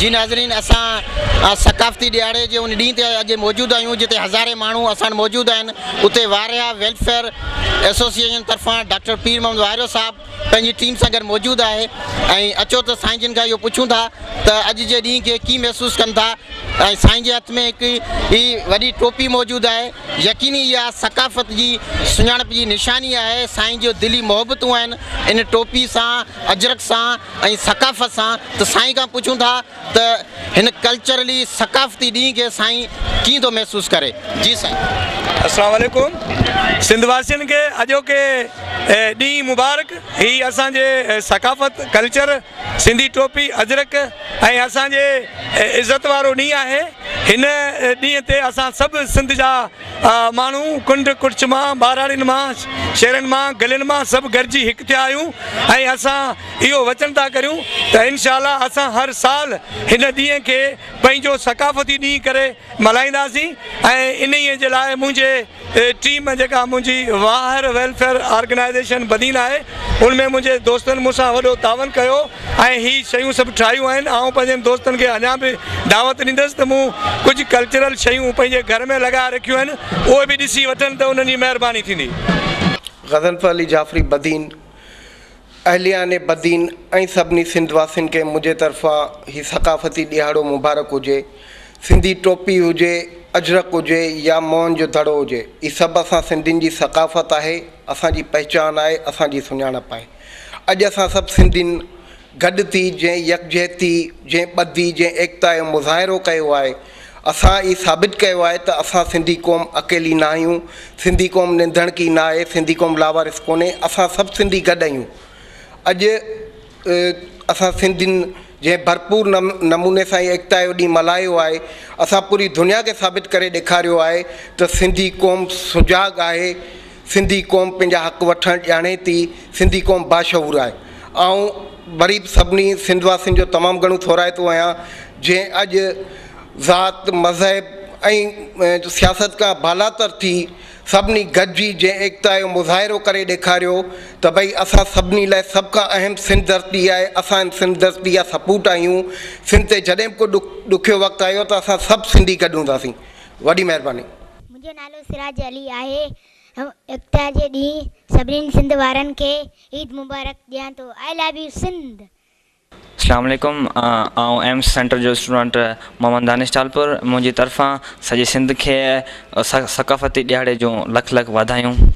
جي ناظرين اسان ثقافتي ڏهاڙي جي ان ڏينهن تي اڄ موجود آهيون جتي هزارين ماڻهو اسان وٽ موجود آهن اتي واريا ويلفيئر ايسوسيئيشن طرفان ڊاڪٽر پير محمد واريو صاحب پنهنجي ٽيم سان گڏ موجود آهي ۽ اچو ته سائين جن کان اهو پڇون ٿا ته اڄ جي ڏينهن کي ڪي محسوس ڪن ٿا ۽ سائين جي هٿ ۾ هڪ هي وڏي ٽوپي موجود آهي يقيني اها ثقافت جي سڃاڻپ جي نشاني آهي سائين جو دلي محبتون آهن ان ٽوپي سان اجرڪ سان ۽ ثقافت سان ته سائين کان پڇون ٿا ته هن ڪلچرلي ثقافتي ڏينهن کي سائين ڪيئن ٿو محسوس ڪري جي سائين. السلام عليڪم سنڌ واسين کي اڄوڪي ڏينهن مبارڪ هي اسان جي ثقافت ڪلچر سنڌي ٽوپي اجرڪ ۽ اسان جي عزت وارو ڏينهن آهي هن ڏينهن تي اسان سڀ سنڌ جا ماڻهو ڪنڊ ڪڙڇ مان ٻهراڙين مان شهرن مان گلين مان سڀ گڏجي هڪ ٿيا آهيون ۽ اسان اهو وچن ٿا ڪريون ته انشاء الله اسان هر سال هن ڏينهن کي پنهنجو ثقافتي ڏينهن ڪري ملهائينداسين ۽ انهيء جي لاء منهنجي ٽيم جيڪا منهنجي واهر ويلفيئر آرگنائيزيشن بدين آهي ان ۾ منهنجي دوستن مون سان وڏو تعاون ڪيو ۽ هي شيون سڀ ٺاهيون آهن آئون پنهنجن دوستن کي اڃا به دعوت ڏيندس ته مون ڪجهه ڪلچرل شيون پنهنجي گهر ۾ لڳائي رکيون آهن اهي به ڏسي وٺن ته انهن جي مهرباني ٿيندي. غضنفر علي جعفري بدين، اهليان بدين ۽ سڀني سنڌ واسين کي منهنجي طرفان هي ثقافتي ڏهاڙو مبارڪ هجي. سنڌي ٽوپي هجي، اجرڪ هجي يا موهن جو دڙو هجي، هي سڀ اسان سنڌين جي ثقافت آهي، اسان جي پهچان آهي، اسان جي سڃاڻپ آهي. اڄ اسان سڀ سنڌين گڏ ٿي جنهن يڪجهتي، جنهن ٻڌي، جنهن ايڪتا جو مظاهرو ڪيو آهي، اسان اهي ثابت ڪيو آهي ته اسان سنڌي قوم اڪيلي نه آهيون، سنڌي قوم نڌڻڪي نه آهي، سنڌي قوم لاوارث ڪونهي، اسان سڀ سنڌي گڏ آهيون. اڄ اسان سنڌين جنهن ڀرپور نموني سان هي ايڪتا جو ڏينهن ملهايو آهي، اسان پوري دنيا کي ثابت ڪري ڏيکاريو آهي ته سنڌي قوم سجاڳ آهي، سنڌي قوم پنهنجا حق وٺڻ ڄاڻي ٿي، سنڌي قوم باشعور آهي. آئون وري به سڀني سنڌ واسين جو تمام گهڻو ٿورائتو آهيان جنهن اڄ ذات، مذهب ۽ سياست کان بالاتر ٿي سڀني گڏجي جنهن ايڪتا جو مظاهرو ڪري ڏيکاريو ته ڀئي اسان سڀني لاء سڀ کان اهم سنڌ ڌرتي آهي، اسان هن سنڌ ڌرتي جا سپوٽ آهيون، سنڌ تي جڏهن به ڪو ڏکيو وقت آيو ته اسان سڀ سنڌي گڏ هونداسين. وڏي مهرباني. منهنجو نالو سراج علي آهي. ايڪتا جي ڏينهن سڀني سنڌ وارن کي عيد مبارڪ ڏيان ٿو. I love you Sindh. اسلام عليڪم آئون ايمس سينٽر جو اسٽوڊنٽ محمد دانش ٽالپر منهنجي طرفان سڄي سنڌ کي ثقافتي ڏهاڙي جون لک لک واڌايون.